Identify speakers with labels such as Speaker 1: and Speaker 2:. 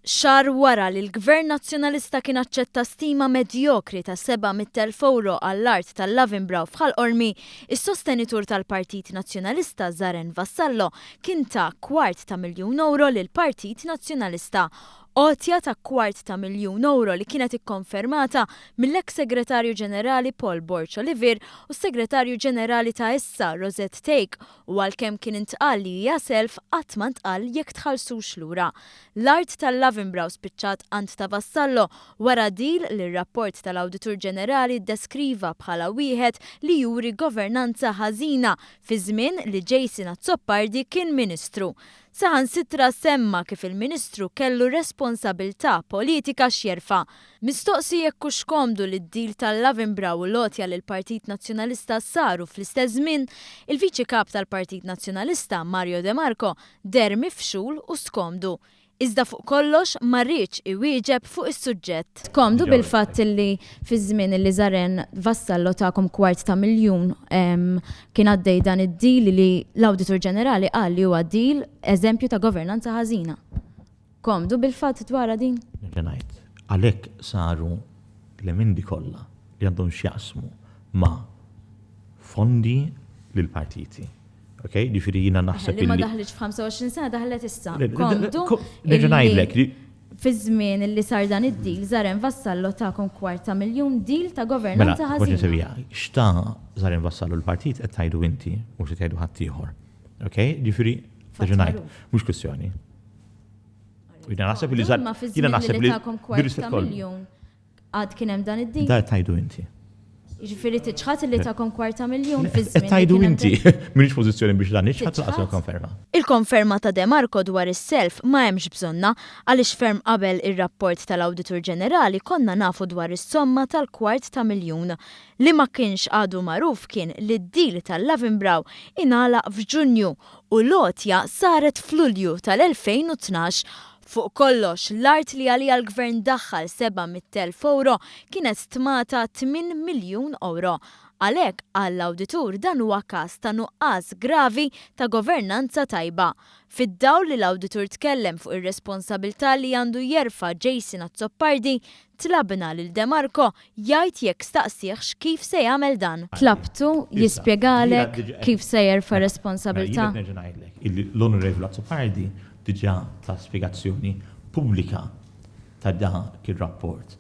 Speaker 1: Xahar wara li l-Gvern Nazzjonalista kien aċċetta stima medjokri ta' 700,000 ewro għall-art tal-Lavenbrau f'Ħal Qormi, is-sostenitur tal-Partit Nazzjonalista Zaren Vassallo kien ta kwart ta' miljun ewro lill-Partit Nazzjonalista. Għotja ta' kwart ta' miljun ewro li kienet ikkonfermata mill-eks Segretarju Ġenerali Paul Borg Olivier u s-Segretarju Ġenerali ta' issa Rosette Thake u għalkemm kien intqal li hija self qatt ma ntqal jekk tħallsux lura. L-art tal-Lavenbrau spiċċat għand ta' Vassallo wara deal li r-rapport tal-Awditur Ġenerali ddeskriva bħala wieħed li juri governanza ħażina fi żmien li Jason Azzopardi kien Ministru. Saħansitra semma kif il-Ministru kellu responsabilità politika x'jerfa'. Mistoqsi jekk hux komdu li d-deal tal-Lavenbrau u l-għotja lill-Partit Nazzjonalista saru fl-istess żmien, il-Viċi Kap tal-Partit Nazzjonalista, Mario De Marco, deher mifxul u skomdu. Iżda fuq kollox ma riedx iwieġeb fuq is-suġġett. Komdu bil-fatt li fiż-żmien li Zaren Vassallo takom kwart ta' miljun kien għaddej dan id-deal li l-Awditur Ġenerali qal li huwa deal eżempju ta' governanza ħażina. Komdu bil-fatt dwarha din?
Speaker 2: Nerġa' ngħid, għalhekk saru l-emendi kollha li għandhom x'jaqsmu ma' fondi lill-partiti. Ok, ġifieri jiena naħseb
Speaker 1: li. Ma daħlitx f'25 sena daħlet issa. Komdu.
Speaker 2: Nerġa' ngħidlek li.
Speaker 1: Fiż-żmien li sar dan id-deal, Zaren Vassallo takom kwart ta' miljun deal ta' governanza
Speaker 2: mela, ħażina. X'ta Zaren Vassallo l-partit qed tgħidu inti mhux qed tgħidu ħaddieħor. Ok, ġifieri nerġa' ngħid, mhux kwistjoni. Jiena naħseb li
Speaker 1: jiena naħseb li takom kwart ta' miljun Għad kien hemm dan id-deal?
Speaker 2: Dan qed tgħidu inti.
Speaker 1: Jiġifieri tiċħad li takom kwarta miljun fi żmien.
Speaker 2: Qed tgħidu inti. M'iniex f'pożizzjoni biex la niċħad lanqas nikkonferma.
Speaker 1: Il-konferma ta' De Marco dwar is-self ma hemmx bżonnha għaliex ferm qabel ir-rapport tal-Awditur Ġenerali konna nafu dwar is-somma tal-kwart ta' miljun. Li ma kienx għadu magħruf kien li d-deal tal-Lavenbrau ingħalaq f'Ġunju u l-għotja saret f'Lulju tal-2012. Fuq kollox, l-art li għaliha l-Gvern daħħal 700,000 ewro kienet stmata 8 miljun ewro. Għalhekk, qal l-Awditur, dan huwa każ ta' nuqqas gravi ta' governanza tajba. Fid-dawl li l-Awditur tkellem fuq ir-responsabilità li għandu jerfa' Jason Azzopardi, tlabna lil De Marco jgħid jekk staqsiehx kif se jagħmel dan. Tlabtu jispjegalek kif se jerfa' responsabilità?
Speaker 2: Mela, jien qed nerġa' ngħidlek illi l-Onorevoli Azzopardi diġà ta spjegazzjoni pubblika ta' dak ir-rapport.